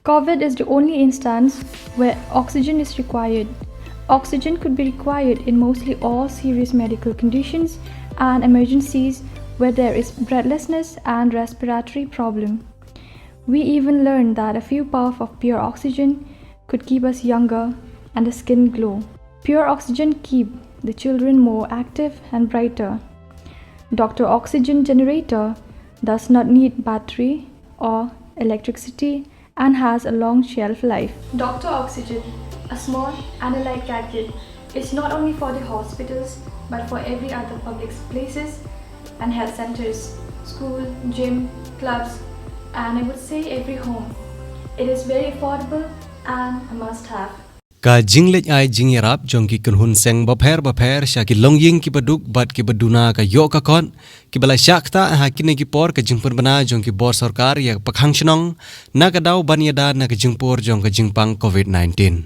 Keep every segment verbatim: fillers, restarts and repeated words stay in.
COVID is the only instance where oxygen is required. Oxygen could be required in mostly all serious medical conditions and emergencies where there is breathlessness and respiratory problem. We even learned that a few puff of pure oxygen could keep us younger and the skin glow. Pure oxygen keep the children more active and brighter. Doctor Oxygen generator does not need battery or electricity and has a long shelf life. Doctor Oxygen, a small and a light gadget, is not only for the hospitals but for every other public places and health centers, school, gym, clubs, and I would say every home. It is very affordable and a must have. Ka jingleit ai jingïarap jong ki kynhun seng bapher bapher sha ki longïing kiba duk bad kiba duna ka ïoh ka kot, kiba la shah ktah ha kine ki por ka jingpynbna jong ki bor sorkar ïa ka pakhang shnong, na ka daw ban ïada na ka jingpur jong ka jingpang COVID nineteen.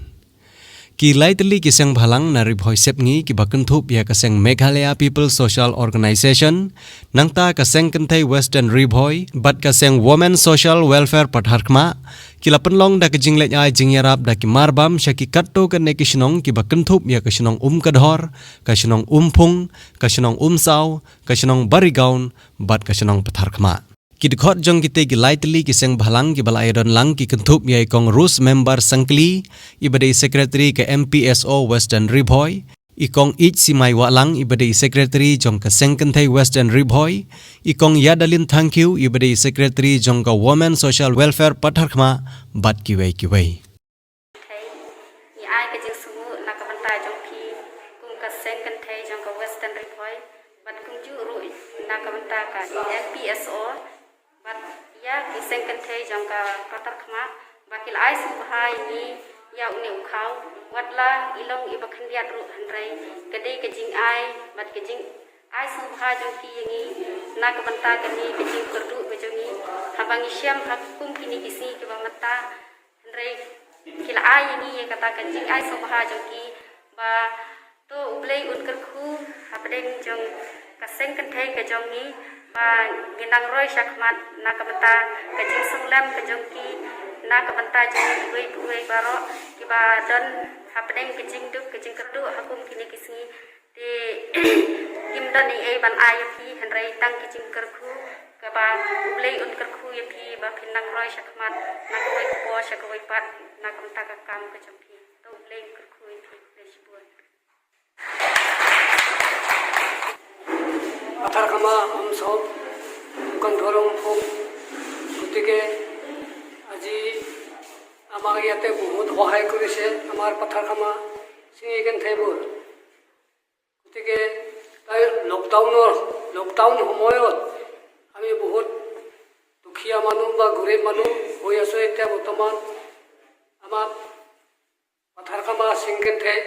Ki lai tylli ki seng bhalang na Ri Bhoi Sepngi kiba kynthup ïa ka seng Meghalaya People Social Organization, nangta ka seng kynthei Western Ri Bhoi, bad ka seng Women Social Welfare Patharkhmah, ki la pynlong da ka jingleit ai jingïarap da ki marbam sha ki katto katne ki shnong kiba kynthup ïa ka shnong Umkadhor, ka shnong Umphung, ka shnong Umsaw, ka shnong Barigaon, bad ka shnong Patharkhmah. Ki dkhot jong kitei ki lai tylli ki seng bhalang kiba la ïadon lang ki kynthup ïa i Kong Rose Member Sangkli, iba dei i Secretary ka M P S O Western Ri Bhoi, i Kong H C Mai Wahlang iba dei i Secretary jong ka seng kynthei Western Ri Bhoi, i Kong Yadalin Thangkhiew iba dei i Secretary jong ka Women Social Welfare Patharkhmah, bad kiwei kiwei. Ngi ai ka jingsngewnguh na ka bynta jong phi kum ka seng kynthei jong ka Western Ri Bhoi, bad kumjuh ruh na ka bynta ka M P S O, bad ïa ki seng kynthei jong ka Patharkhmah, ba ki la ai sngewbha ïa ngi ïa une u khaw, wat la i long iba khyndiat ruh hynrei ka dei ka jingai bad ka jingai sngewbha jong ki ïa ngi na ka bynta kane ka jingkyrduh ka jong ngi, haba ngi shem ha kum kine ki sngi kiba mynta. Hynrei ki la ai ïa ngi ïa kata ka jingai sngewbha jong ki, ba to U Blei un kyrkhu hapdeng jong ka seng kynthei ka jong ngi, ba ngin nang roi shakhmat na ka bynta ka jingsngewlem ka jong ki, na ka bynta jong ngi uwei pa uwei baroh kiba don hapdeng ka jingduk ka jingkyrduh ha kum kine ki sngi. Te ngim don ei ei ban ai ïa phi hynrei tang ki jingkyrkhu, kaba U Blei un kyrkhu ïa phi ba phin nang roi shakhmat na kawei ka por sha kawei pat na ka bynta ka kam ka jong phi. To U Blei un kyrkhu ïa phi, khublei shibun. Patharkhmah, Umsaw, Umkadhor, Umphung, গতিকে আজি আমাক ইয়াতে বহুত সহায় কৰিছে আমাৰ পাথাৰকামা চিঙি কেন্থেইবোৰ। গতিকে তাই লকডাউনৰ, লকডাউন সময়ত আমি বহুত দুখীয়া মানুহ বা গৰীব মানুহ হৈ আছোঁ। এতিয়া বৰ্তমান আমাক পাথাৰকামা চিঙি কেন্থেই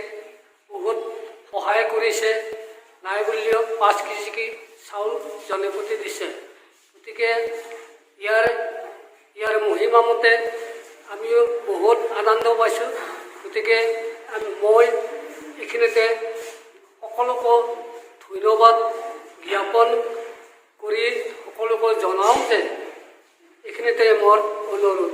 বহুত সহায় কৰিছে। নাই বুলিলেও পাঁচ কেজিকৈ চাউল জনে প্ৰতি দিছে। গতিকে ইয়াৰ, ইয়াৰ মহিমা মতে আমিও বহুত আনন্দ পাইছোঁ। গতিকে আমি, মই এইখিনিতে সকলোকে ধন্যবাদ জ্ঞাপন কৰি সকলোকে জনাওঁ যে এইখিনিতে মোৰ অনুৰোধ।